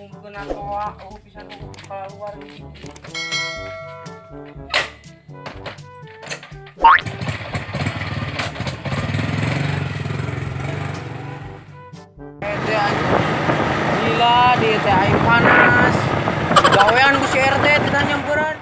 Dihubungkeun atoa, oh pisan oh keluar. RT anjing. Gila, di teh aing panas. Gawean ku si RT tidak nyamperan.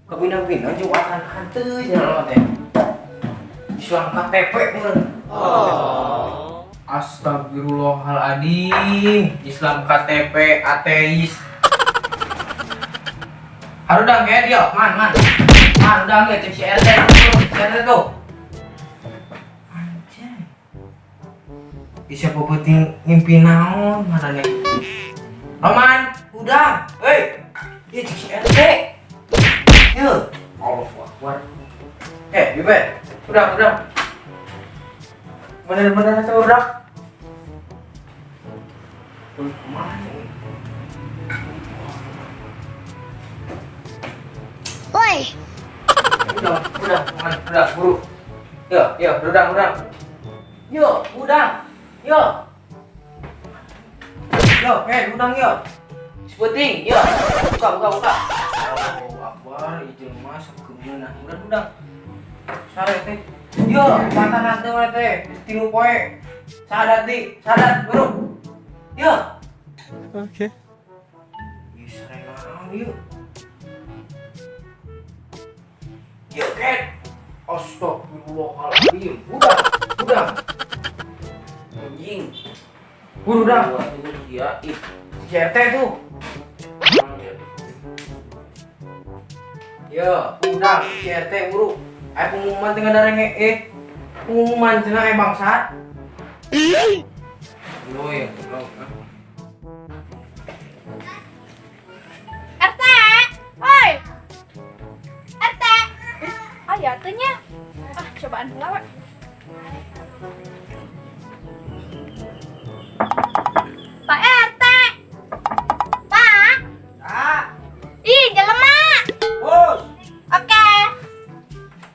Kabina-bina jualan hantu jalan teh. Islam KTP meureun. Oh. Astagfirullahaladzim. Islam KTP ateis. Harudang ya dia, man man. Man udah nggak cek si RT tuh, si RT tuh. Anjay. Ih, siapa penting ngimpi naon mana nih? Roman, udah, hei, iya cek si RT. Yuk, Allahu Akbar. Eh, Bibet, udah. Bener-bener itu udah. Terus kemana nih? Woi, Udah, man, udah, buru. Yuk, yuk, udah. Yuk, udah. Yuk. Yuk, udang yuk. Seputing, yuk. Buka, buka, buka. Allahu Akbar, ieu mah sakeumeunan. Udah, udah. Sare teh. Yuk, mantan nanti mana teh? 3 poe. Sadat di, sadat, buru. Yuk. Oke. Ih, sare naon yuk. Yuk, Ken. Astagfirullahaladzim. Udah. Anjing. Buru udah. Gua tuh dia ih. Si RT tuh. Yo, udah si RT buru. Ayo pengumuman tinggal darenge eh. Pengumuman cenah eh bangsat. Lo ya, lo. RT, woi, RT. Ah ya teh nya. Ah cobaan heula we. Pak RT. Pak. Ah, Ih, jelema. bos. Oke.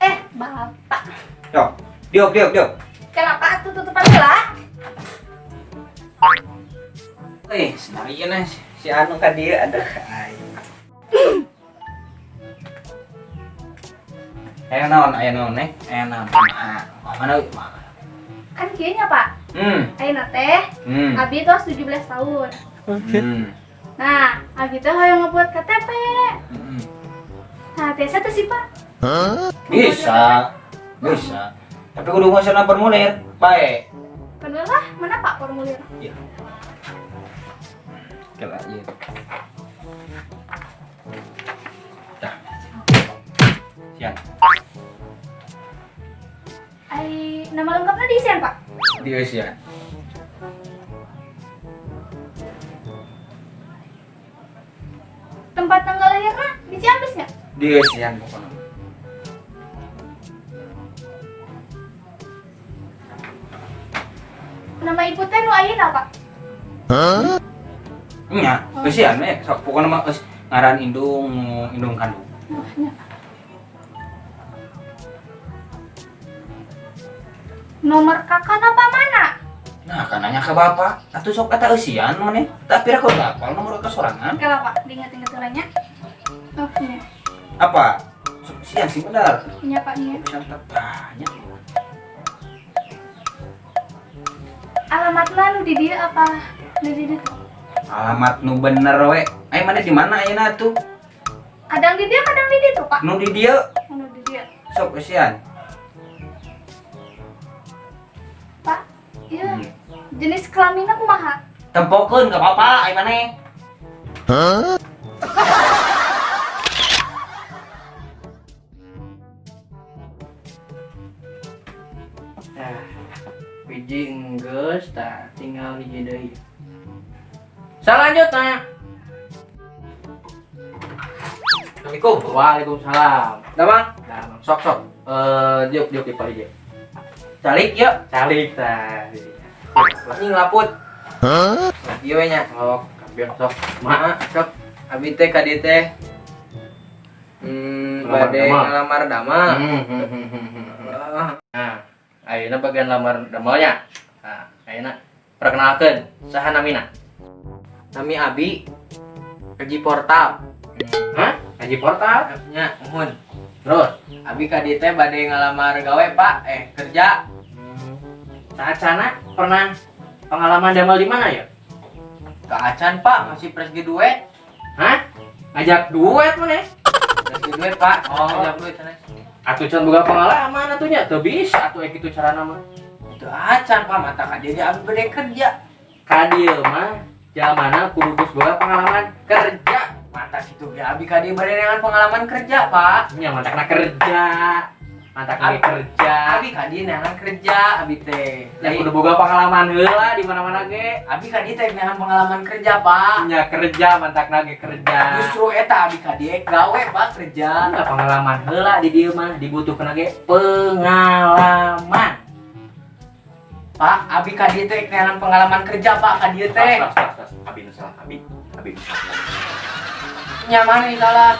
Eh, Bapak. Yok, diok diok diok. Kenapa tuh tutupan heula? Eh, senarian si anu ka dieu aduh aing. Aya naon neh? Aya naon? Ah, mana euy? Kan kieu nya, Pak. Ayeuna teh Abi tos 17 tahun. Oke. Nah, Abi teh hoyong ngebuat KTP. Nah, biasa tuh sih, Pak. Bisa. Bisa. Tapi kudu ngosona formulir. Bae. Bener lah, mana Pak formulir? Iya. Kela ieu. Dah. Siap. Ai, nama lengkapnya diisian, Pak? Diisian. Tempat tanggal lahirnya di Ciamis nya? Diisian pokoknya. Nama ibu teh nu ayeuna, Pak? Hah? Nya, eusian we, sok pokokna mah geus ngaran indung, indung kandung. Oh, nya. Nomor kakak apa mana? Nah, kan nanya ke bapak. Atuh sok eta eusian maneh. Tapi pira kudu hafal nomor kakak sorangan. Oke lah, Pak, diinget-inget heula nya. Oh, nya. Apa? Sok eusian sih bener. Nya, Pak, nya. Bisa banyak. Alamatna nu di dieu apa? Nu di dieu? Alamat nu bener we. Ai mana di mana ayeuna tuh? Kadang di dieu, kadang di ditu, Pak. Nu di dieu. Nu di dieu. Sok eusian. Pak, iya. Jenis kelaminnya kumaha? Tempokeun gak apa-apa, ai maneh. Hah? Nah, biji enggeus tah tinggal hiji deui. Selanjutnya. Assalamualaikum. Waalaikumsalam. Damang. Nah, sok sok. Eh, diuk diuk di palih. Calik ya. Calik tah. Ini ngelaput. Ieu we nya. Sok, kabeh sok. Ma, sok. Abi teh ka dieu teh. Ngelamar Bade damel. ngelamar damel. Ah, Nah, ayeuna bagian lamar damelnya. Nah, ayeuna perkenalkeun saha namina? Nami Abi. Haji Portal. Hah? Haji Portal. Nya, muhun. Terus, Abi ka dieu teh bade ngalamar gawe, Pak. Eh, kerja. Saacanna pernah pengalaman damel di mana ya? Teu acan, Pak, masih fresh graduate. Hah? Ngajak duet mana? Fresh graduate, Pak. Oh. Ngajak duet sana. Atuh can boga pengalaman atuh nya, teu bisa atuh kitu carana mah. Teu acan, Pak, matak ka dieu ge abi bade kerja. Ka dieu mah jamana kudu geus boga pengalaman kerja. Matak kitu ge abi ka dieu bade neangan pengalaman kerja, Pak. Nya matakna kerja. Matakna ge kerja. Abi ka dieu neangan kerja, abi teh. Ya kudu boga pengalaman heula di mana-mana ge. Abi ka dieu teh neangan pengalaman kerja, Pak. Nya kerja matakna ge kerja. Justru eta abi ka dieu gawe, Pak, kerja. Enggak pengalaman heula di dieu mah dibutuhkeun ge pengalaman. Pak, abi ka dieu teh neangan pengalaman kerja, Pak, ka dieu teh. Tos, tos, tos. Abi nu salah, abi. Abi nu salah. Nyaman nih salah.